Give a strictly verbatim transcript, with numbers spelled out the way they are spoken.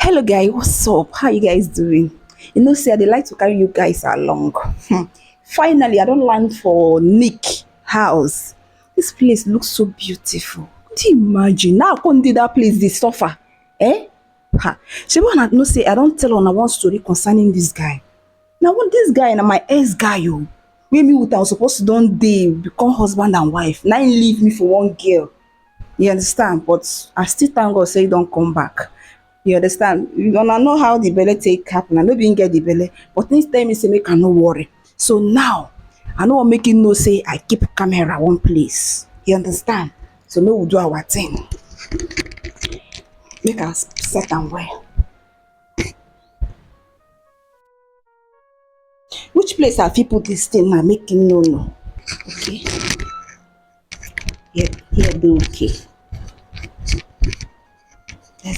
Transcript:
Hello guys, what's up? How you guys doing? You know say I dey like to carry you guys along. Hmm. Finally, I don land for Nick house. This place looks so beautiful. Could you imagine? Now I come dey that place dey suffer. Eh? Ha. Shebi una know say I don tell una one story concerning this guy. Na one, this guy na my ex guy o. Wey me with am suppose to don dey become husband and wife. Na him leave me for one girl. You understand? But I still thank God say he don come back. You understand? Una know how the belle take happen. I no be him get the belle, but him tell me say make I no worry. So now, I no wan make him know say I keep camera one place. You understand? So make we do our thing. Make I s-, set am well. Which place I fit put this thing now? Make him no know. Okay. Here, here dey okay.